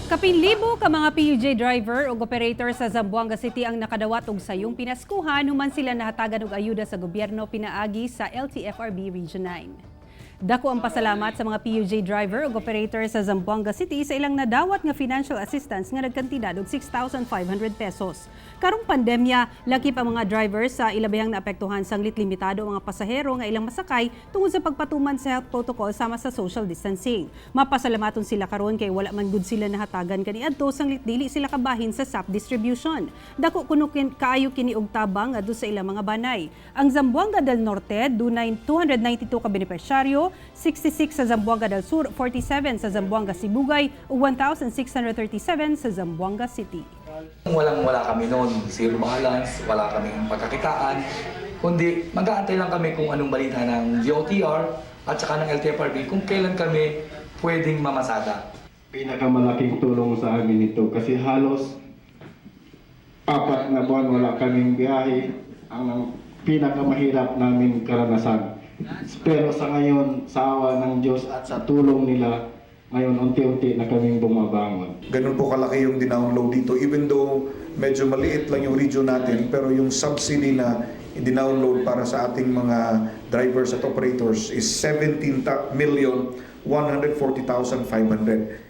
Kapin libo ka mga PUJ driver ug operator sa Zamboanga City ang nakadawat og sayong pinaskuhan human sila nahatagan og ayuda sa gobyerno pinaagi sa LTFRB Region 9. Dako ang pasalamat sa mga PUJ driver ug operator sa Zamboanga City sa ilang nadawat nga financial assistance nga nagkantidad og 6,500 pesos. Karong pandemya, lakip ang mga drivers sa ilabihang naapektuhan sanglit limitado ang mga pasahero nga ilang masakay tungod sa pagpatuman sa health protocol sama sa social distancing. Mapasalamaton sila karon kay wala man gud sila nahatagan kaniadto sanglit dili sila kabahin sa SAP distribution. Dako kuno kaayo kini og tabang ngadto sa ilang mga banay. Ang Zamboanga del Norte dunay 292 ka benepisyaryo, 66 sa Zamboanga del Sur, 47 sa Zamboanga Sibugay ug 1,637 sa Zamboanga City. Walang wala kami noon, zero balance, wala kaming pagkakitaan, kundi mag-aantay lang kami kung anong balita ng DOTR at saka ng LTFRB kung kailan kami pwedeng mamasada. Pinakamalaking tulong sa amin ito kasi halos 4 na buwan wala kaming biyahe. Ang pinakamahirap namin karanasan. Pero sa ngayon, sa awa ng Diyos at sa tulong nila, ngayon unti-unti na kaming bumabangon. Ganun po kalaki yung dinownload dito. Even though medyo maliit lang yung region natin, pero yung subsidy na i-download para sa ating mga drivers at operators is 17 million 140,500.